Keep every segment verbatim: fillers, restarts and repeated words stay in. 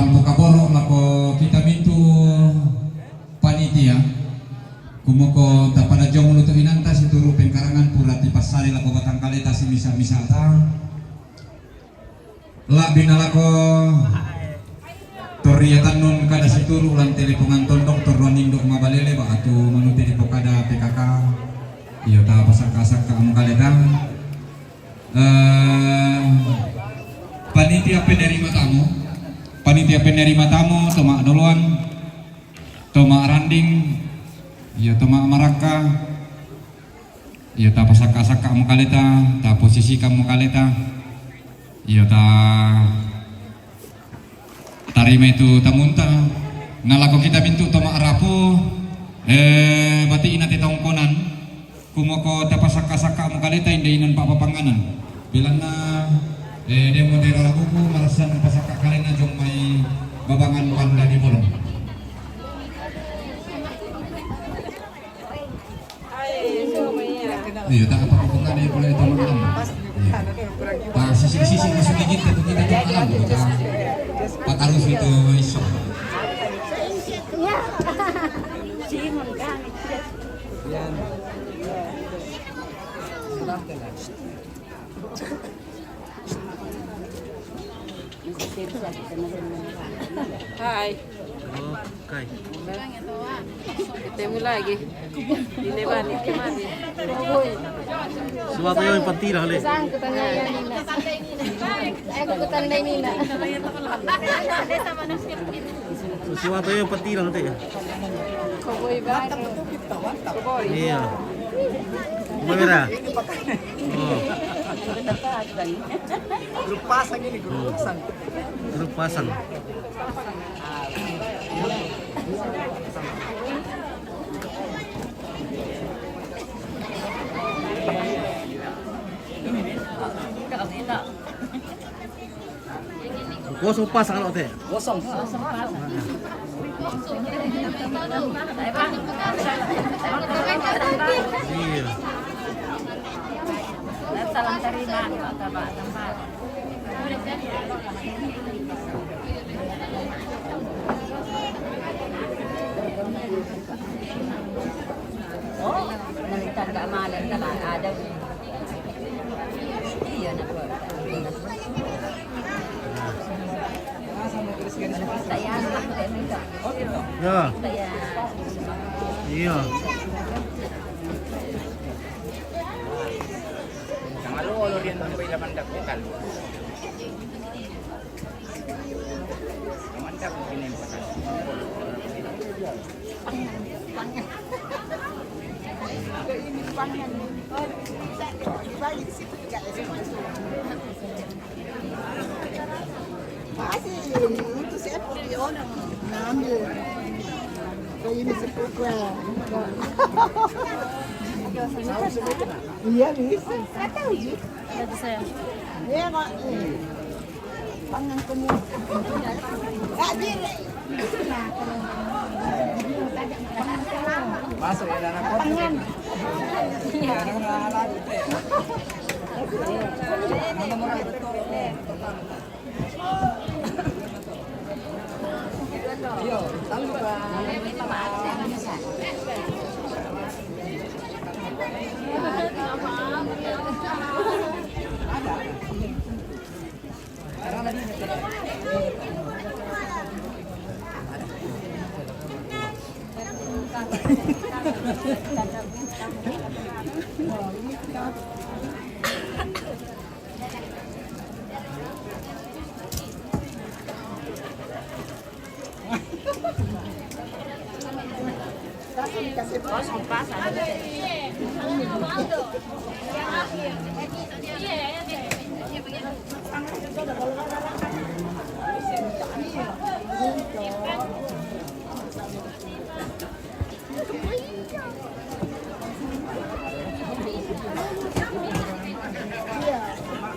Pukaboro' lako kita mintu' panitia. Kumoko tapada jong lutu' inanta situru' pengkarangan pura tipassare lako batang kaleta simisa-misata. La'bina lako torriatannun kada situru' lan telepongan tondok torroan indo' mabalele ba'tu manute dipokada P K K. Iyo ta pasakka-sakka mukaleta. Eh, panitia penerima tamu, panitia penerima tamu, to ma'doloan, to ma'randing, iyo to ma'marakka, iyo ta pasakka-sakka mukaleta, ta posisikan mukaleta, iyo ta tarimai tu tamunta. Na lako kita mintu' to ma'rapu, eh, bati' ina te tongkonan, kumoko tapasakka-sakka mukaleta inda inan pa'papanganan. Belanna, eh, demo dera labuku marassan pasakka kalena jong mai babangan panda di bolong. Iyo, tak apa bukan dia boleh tahu malam. Iyo. Pak sisi-sisi masuk gigit itu kita tak malam. Pak harus itu iso. Hai. Okay. Ketemu lagi. Ini balik kemana? Suatu yang penting lah, Le. Saan ko tanda yan, Nina? Ay, ko tanda, Nina. Suatu yang penting lah, nanti. Cowboy ba? Cowboy. Iya. Cowboy merah. Oh. Grup pasang ini, grup pasang. Grup pasang. Kosong pasang ano, te? Kosong. Iya. Salam terima, Pak. Oh, nalitanda' male' talaga. Iya, na po. Iya. Iya. Ang alo-alo riyan ang pailaman dakbukan. Iya, bisa. Iya, Kak. Iya. Masuk ya, anak.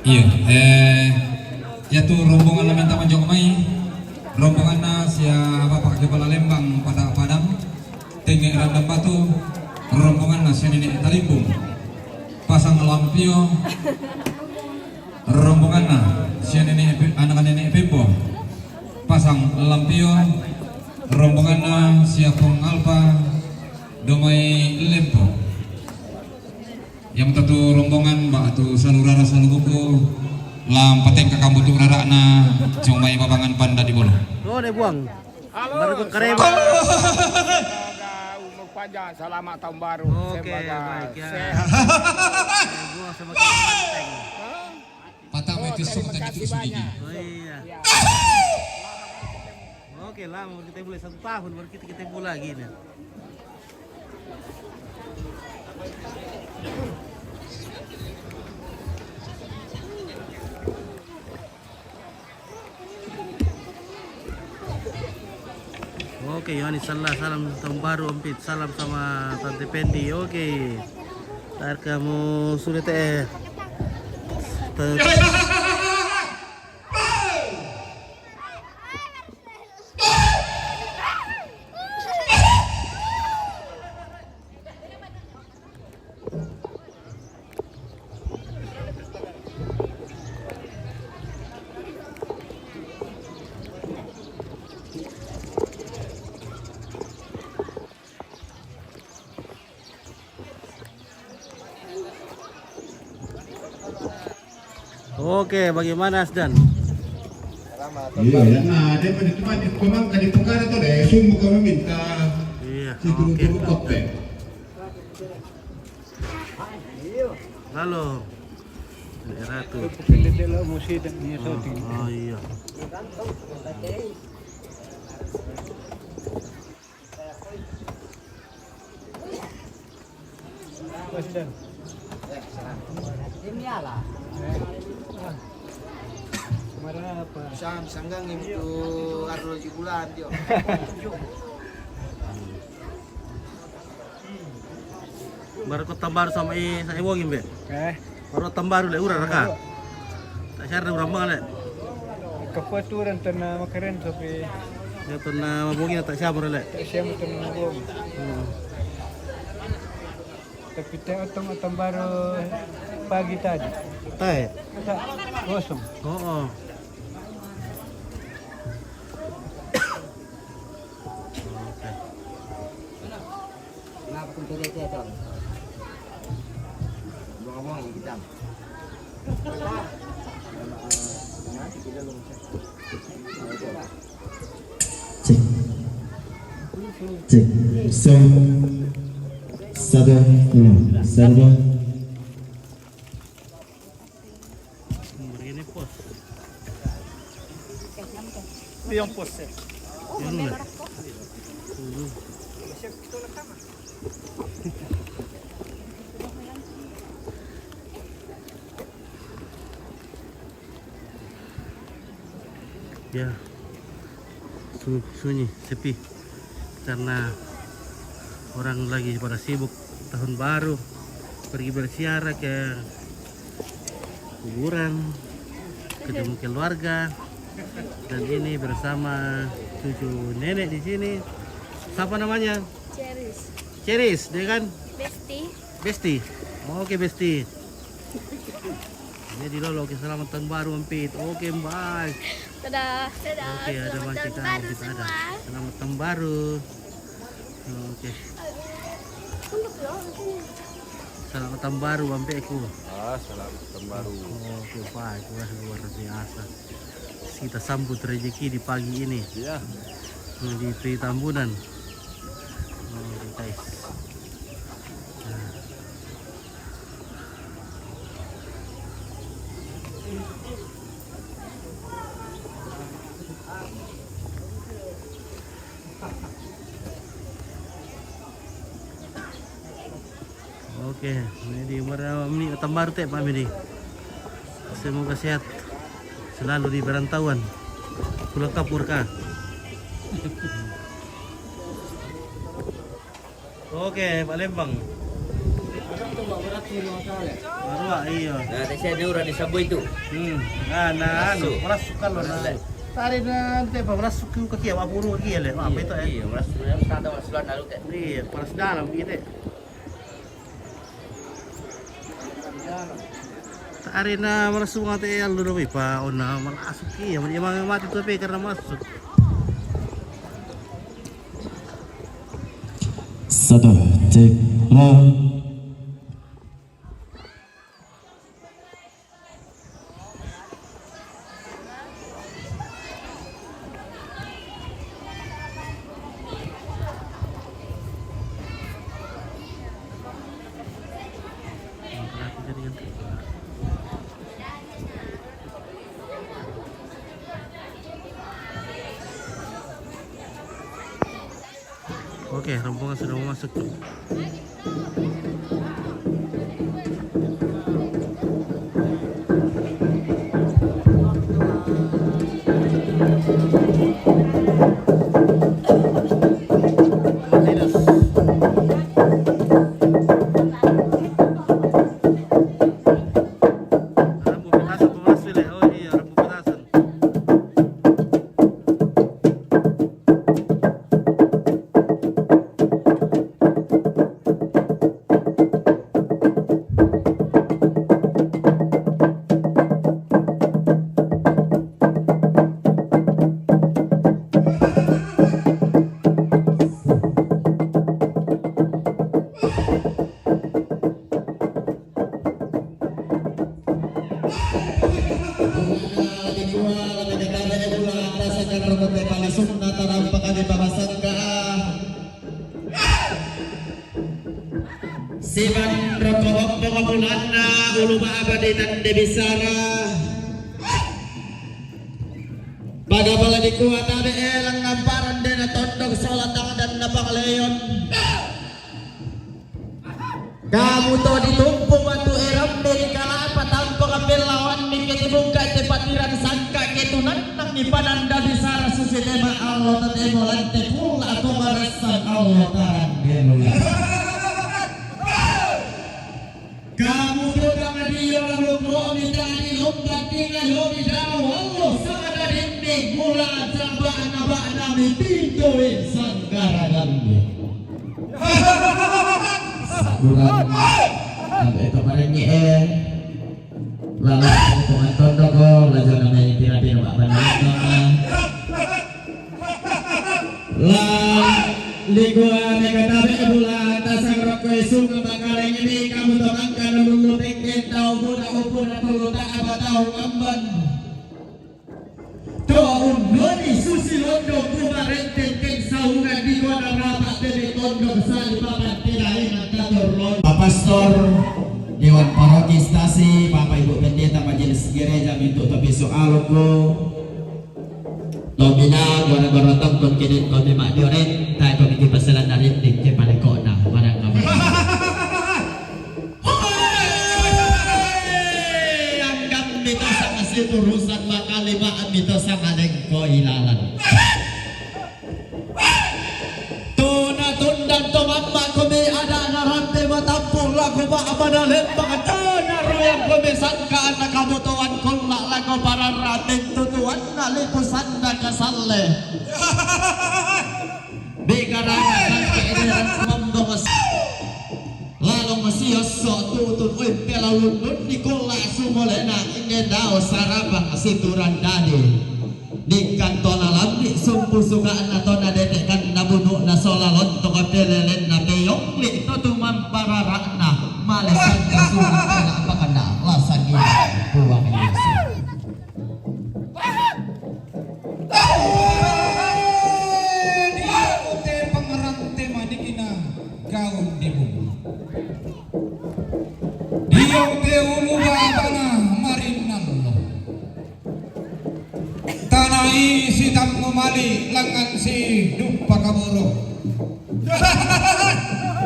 Iya, eh, yatu rombongan na minta manjok mai, rombonganna sia Bapak Kepala Lembang Pata Padang, Tenge Randang Batu, rombonganna sia Nenek Talimbung, Pasang Lampio, rombonganna sia Nenek Pe-, anak Nenek Pembo, Pasang Lampio, rombonganna Siapong Alpa, Domai Lempo. Yang tatu rombongan ba tu salu rara salu buku, lam pateng kakam butuk rara na cuma babangan panda di bola. Oh, dia buang. Halo, baru ke kareba. Semoga umur panjang, selamat tahun baru. Oke, semoga baik, ya. Sehat. Dia buang sama kayak ganteng. Patah. Oh, itu terima kasih banyak. Oh, iya. Ya. Oke, lama baru kita mulai satu tahun, baru kita, kita mulai lagi nih. Oke, Yohanes Salah, salam tahun baru, Ompit. Salam sama Tante Pendi. Oke. Tar kamu sudah teh. Teh. Oke, bagaimana Asdan? Iya, ya, nah, dia mah itu mah di, memang tadi perkara tuh deh, sungguh kami minta. Iya, si oke. Guru-guru kok teh. Halo. Daerah tuh. Kepilih dia lah, mesti dan dia. Oh, shooting. Oh, iya. Question. Ini ala. Eh. Ah. Marah apa? Sam, sanggang itu arlo jubulan, jo. Baru kota baru sama i, saya wong imbe. Eh. Baru tambaru le ura raka. Tak syar ura mang le. Kapaturan tana makaren tapi. Ya tana mabongi tak syar le. Tak syar tana mabongi. Hmm. Tapi teh otong-otong baru pagi tadi. Teh. Tak kosong. Oh, oh. Oke. Kenapa kau jadi teh, Tom? Ngomong kita. Cek. Cek. Satu. Satu. Satu. Ini pos. Ini yang pos ya. Yang mana? Hmm. Ya, su-, sunyi, sepi. Karena orang lagi pada sibuk tahun baru, pergi berziarah ke kuburan, ketemu keluarga. Dan ini bersama cucu nenek di sini. Siapa namanya? Ceris. Ceris, dia kan? Besti. Besti. Oke, Besti. Jadi lolo, oke, selamat tahun baru, Ompit. Oke, bye. Dadah. Dadah. Oke, ada selamat tahun baru semua. Selamat tahun baru. Oke. Selamat tahun baru, Ompitku. Ah, selamat tahun baru. Oke, baik. Wah, luar biasa. Kita sambut rezeki di pagi ini. Iya. Di Tri Tambunan. Oke, guys. Nah. Oke, ini di umur, eh, ini tambar teh, Pak Medi. Semoga sehat selalu di perantauan. Pulang kapur kah? Oke, Pak Lembang. Baru, iya. Nah, saya ini orang di Sabu itu. Hmm. Nah, nah, anu, masuk kalau nah. Tadi nanti apa, masuk ke kaki, apa buru kaki ya, Le? Apa itu, eh? Iya, masuk, ya, sana masuk lalu, Kak. Iya, panas dalam gitu. Tadi na masuk ngate ya, lu lebih, Pak, ona masuk iya, dia mati tuh, Pe, karena masuk. Satu, cek, roll. Oke, rombongan sudah mau masuk tuh. Rambu petasan, pemerintah pilih. Oh iya, rambu petasan. Siban roko ompong bulanna ulu ma'badi tande bisara. Pada pala dikua tabe elang ngamparan dena tondok sola tangdan na pangleon. Kamu to ditumpu matu erambe di kalapa tampa kapelawan ni ketibuka te patiran sangka ketunan nang ipanan dari sara susi tema Allah tatemo lante pula aku marasan Allah tarang denu. Kamu tukang dia lalu kami tadi lompat tinggal yogi dalam Allah sama dari ini mula coba anak-anak pintu sangkara dan Sabulan. Sampai itu kemarin nye eh. Lalu penonton doko, lalu namanya tidak tidak apa namanya. La ligua mega tabe bulan tasang rokok sunga bakal ini kamu tongangkan dulu tengken tau budak upun dulu tak apa tau ngamban. To undoni susi londo kumarente keng saungan di kona rapat dede tondok sali papan tidak enak kator londo. Pak Pastor Dewan Paroki Stasi, Bapak Ibu Pendeta Majelis Gereja mintu topi soalku. Tomina gora-gora tongkon kini komi mak dioren, tak komi kipasalan narin di kepala kona, barang kamu. Hoi! Anggam mito sanga siturusan makali ma mito sanga lengko ilalan. Tuna tundan to mamma kumi ada na rampe matampung lagu ma amana lembang tana ruyang kumi sangka anak kabutuhan kulla lagu para rating tutuan na lipusan na kasalle. Bigarana sangka ini rang mambongas. Lalong masiyosso tutun, oi, pelaulun ni kola sumolena, inge dao sarabang situran dadi. Ningkan tona lambi sumpu sugana tona detekan nabunu na solalon toka pelelen na peyong li to tumampararana malesan kasunan tena pakana lasagi puang Yesus. Dia te pangarante madikina gaun di bumi. Dia te ulu babana marinnallo. Tanai si tammu mali langan si duppa kaboro.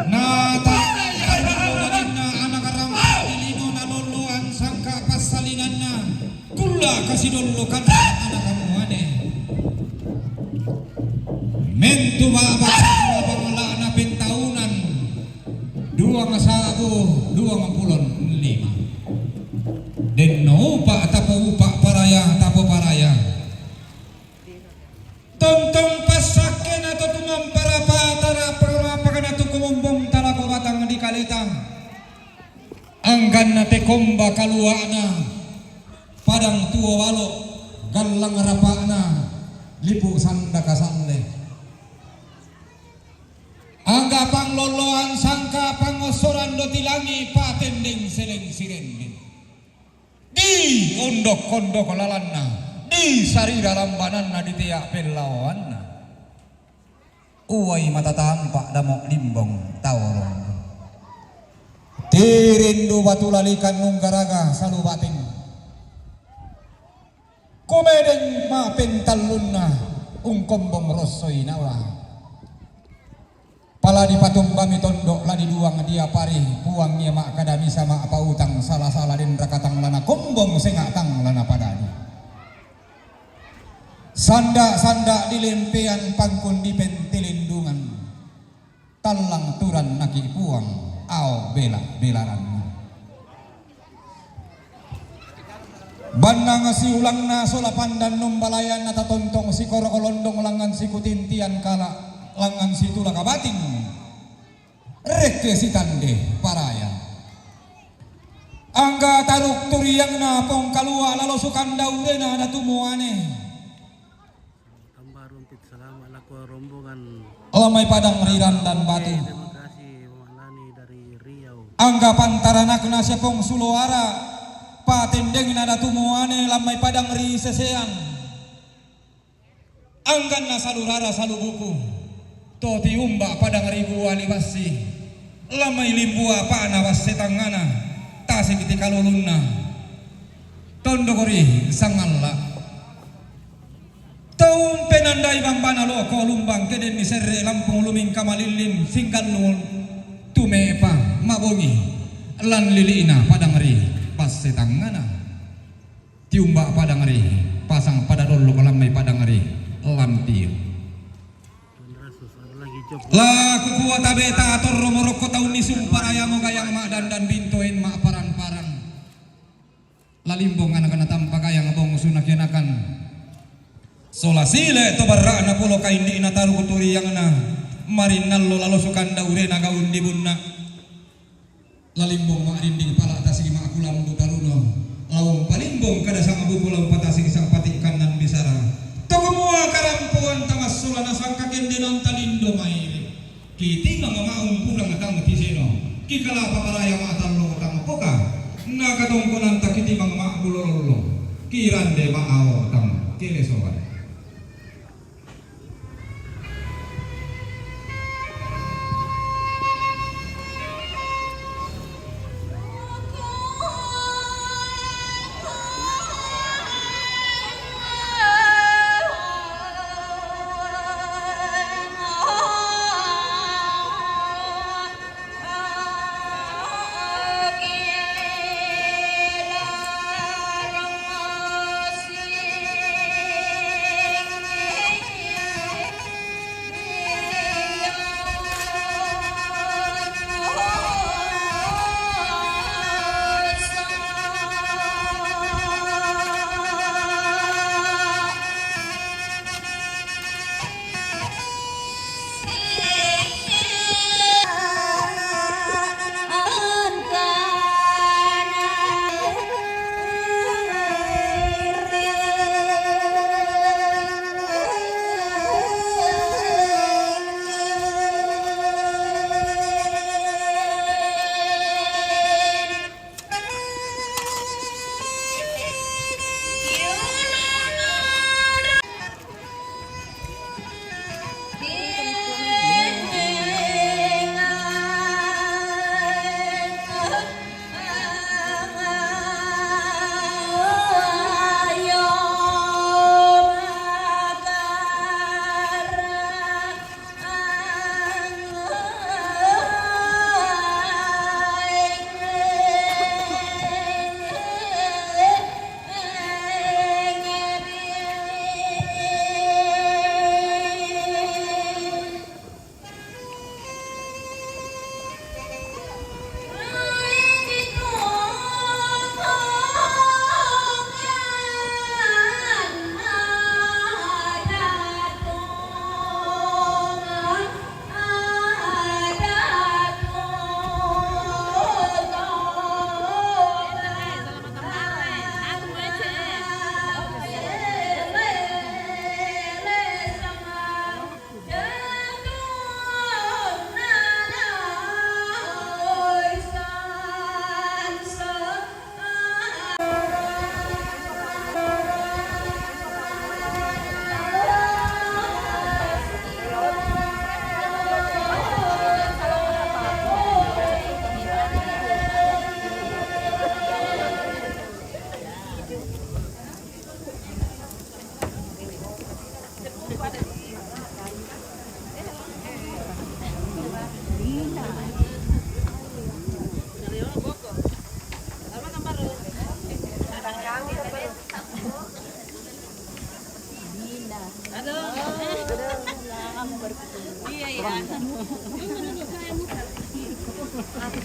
Na tanai anak rampa lino na lolloan sangka passalinanna. Kulla kasidollokanna ana kamuane. Mentu baba pangalana pentaunan duang sabu duang pulon lima. Denno upa tapo upa paraya tapo paraya. Tontong passakkena to tumampara patara parapakana tu kumombong talako batang di kaleta. Angganna te komba kaluana. Padang tuo walo, gallang rapa'na, lipu sanda kasalle. Angga panglo Loan sangka pangossoran do tilangi patendeng seleng sirenden. Di ondok-ondok lalanna, di sarira lambananna, di tea' pellaoanna. Uwai matatampa' damo' limbong taorong. Tirindu batu lalikan nunggaraga salubating. Kumedeng ma'pentallunna ungkombong rossoi nawa. Pala dipatumbami tondo' la diduang diapari, Puang ia ma'kada misa ma'pautang, sala-sala denraka tang la nakombong senga' tang la napadadi. Sanda'-sanda' dilempean pangkun dipentilindungan. Tallang turan naki' Puang, ao bela-belaranna. Bannang siulangna sola pandan numbalayan natatontong sikoro kolondong langngan sikutintian kala' langngan situla kabating. Rekke sitande paraya. Angga taruk turiangna pongkalua' lalo sukanda urena datu muane. Tambah rumpit selama lako rombongan. Lamai padang ri randan batu. Terima kasih, Mama Lani dari Riau. Angga pantaranakna sia pong suloara patendengna datu muane lamai padang ri sesean. Angganna salu rara salu buku. To tiumba padang ri buali bassi. Lamai limbua pa'na basse tangngana. Tasik ti kalolunna. Tondok ri sangalla. Taumpenandai bambana loko lumbang kedenni serre lampung lumingka malillin singgallung tumepa mabongi lan lili'na padang ri basse tangngana. Tiumba padang ri pasang pada dollo kalammai padang ri lampio. La kukua tabeta torro morokko taunni sumpara yamo gayang ma'dandan bintoen ma'parang-parang. Lalimbong anakna tampa gayang bongsu nakianakan. Sola sile to barra'na polo kaindi'na taru kuturiangna marinnallo lalo sukanda urena gaun di bunna. Lalimbong ma'rinding pala tasik ma'kulambu taruno. Laung palimbong kada sanga buku laung patasik sangpati kannan bisara. Tokomua karampoan tamassola nasangka kendenan talindo mairi. Kitimang ma'umpurang tang tiseno. Kikalapa paraya ma'tallo tang poka. Nakatongkonanta kitimang ma'bulolollo. Kirande ma'ao tang kelesoan.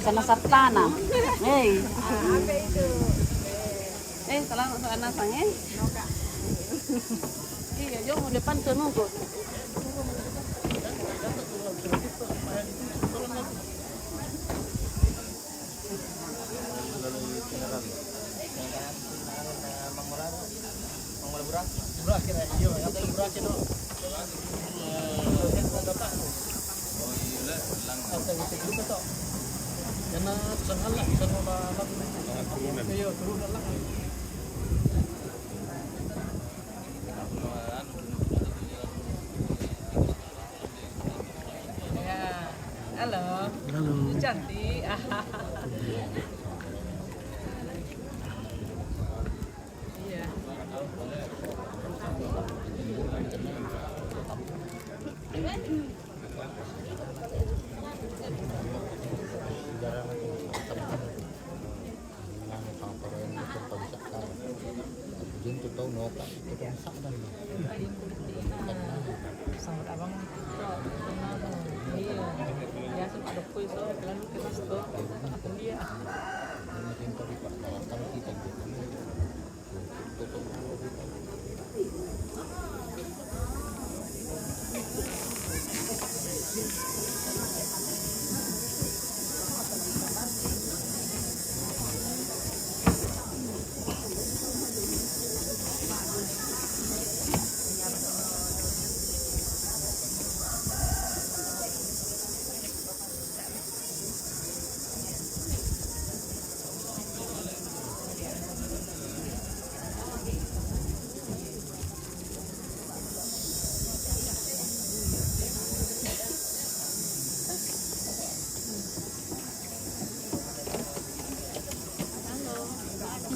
Sana Sartana. Hei. Eh, salam sana sang, eh. Iya, yo mau depan tuh nunggu. Ya, halo. Halo. Cantik. Iya. Sama abang. Iya. Ya, suka ada kuis, oh, lalu kita stop. Iya.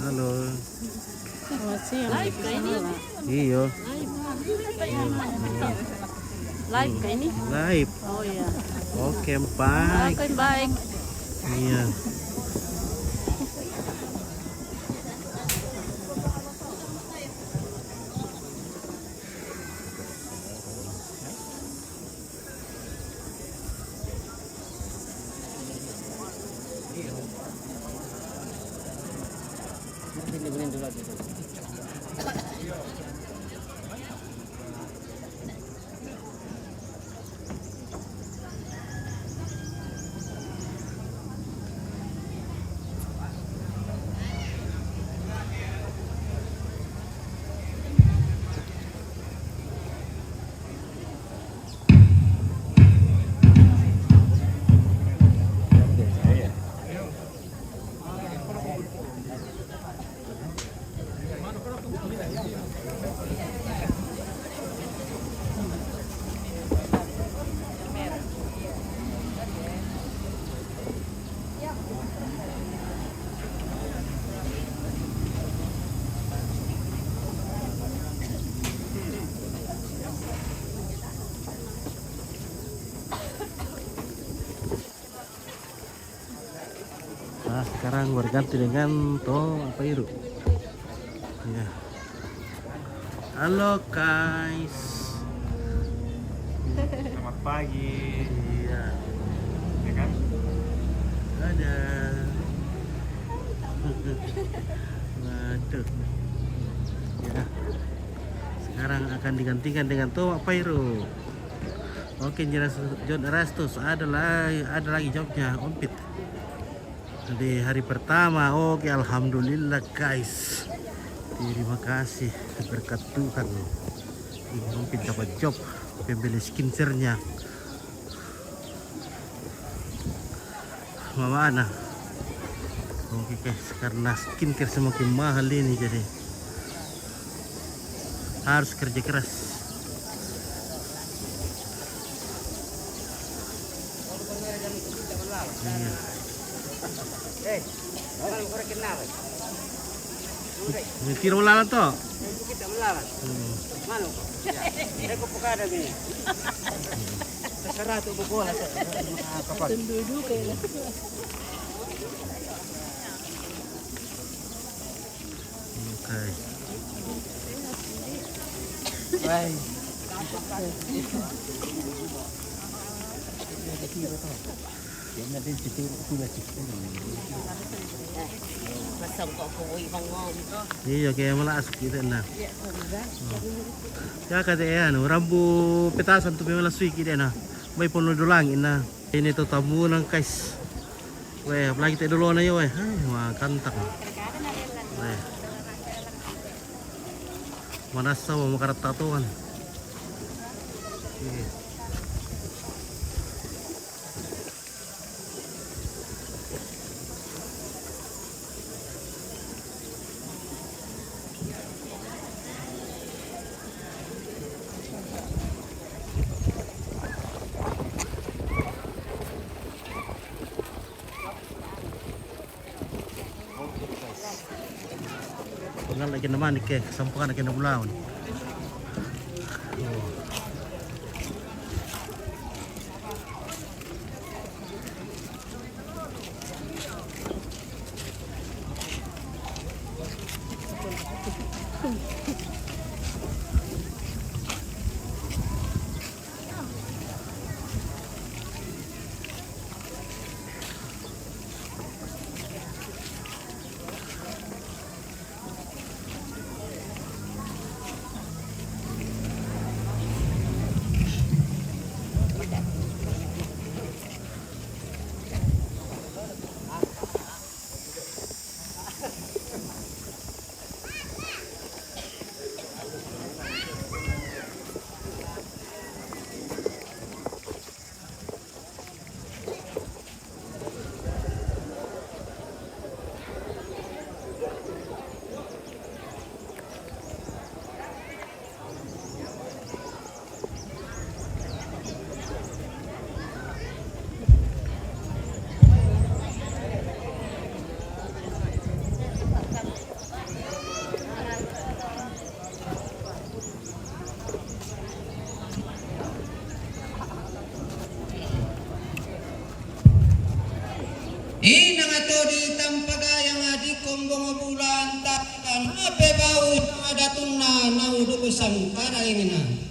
Halo. Selamat siang. Live kah ini? Iyo. Live kah ini? Live. Oh, iya. Oke, baik. Oke, baik. Iya. Nah, sekarang berganti dengan to apa itu? Ya. Halo, guys. Selamat pagi. Iya. Ya kan? Ada. Waduh. Ya. Sekarang akan digantikan dengan to apa itu? Oke, John Erastus, ada lagi, ada lagi jawabnya, Ompit. Di hari pertama, oke, alhamdulillah, guys. Terima kasih, berkat Tuhan. Ini Ompit dapat job pembeli skincare-nya. Mama Ana. Oke, guys, karena skincare semakin mahal ini, jadi harus kerja keras. Iya. Ini tiro lalan to. Hmm. Sarado ko bola sa mga kapal. Tundudo kayo lang. Okay. Ay. Yan na din si Turo. Kuya si Turo. Masang ko po, uy, mga. Iyo, kaya mala asuk kita na. Oh. Kaya kati ano, rambu petasan tu pimala sui kita na. May puno dulang ina. Ini tu tamu nang kais. Weh, apalagi te dulu na yo weh. Hai, wah kantak. Weh. Manasa mau makarat tatuan. Iya. Pangal lagi naman ke, sampukan lagi na ulaon. Inang atodi tampagayang adi kombong bulan tatan ape bau datunna nau duku sangkara ingina.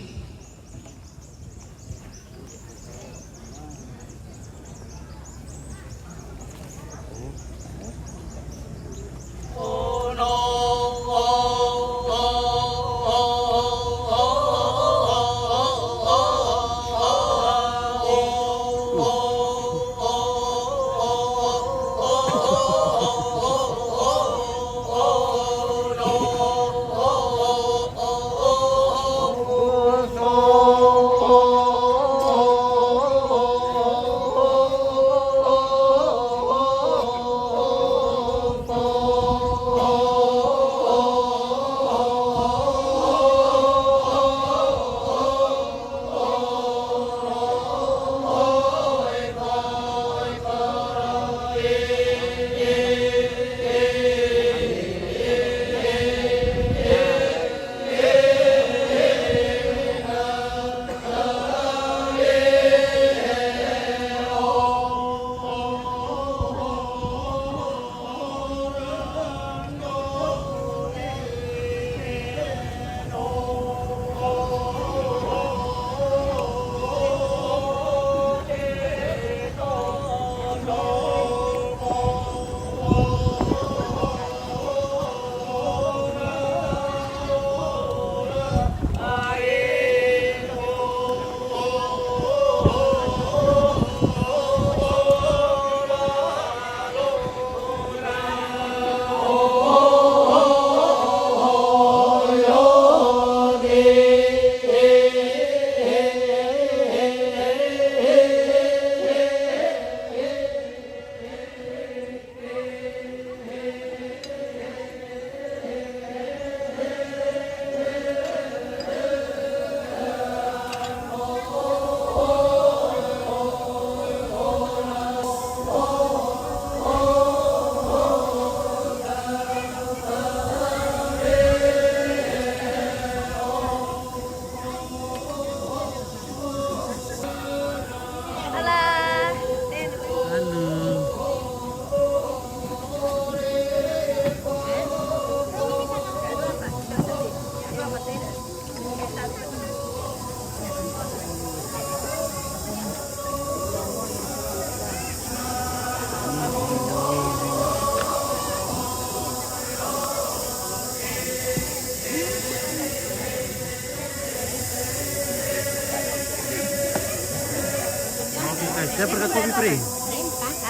Ay, siya pagka-coffee, pre.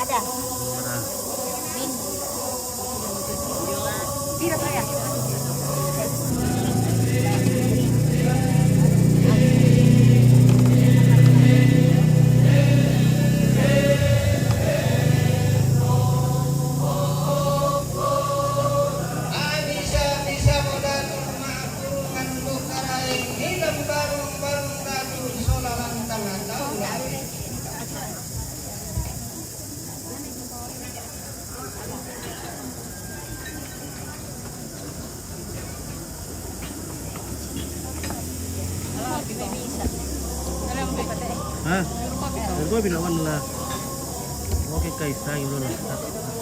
Ada. Wala. Pira pa yan? Ha? Pero ko binawan la. Okay, kay sa yun lang.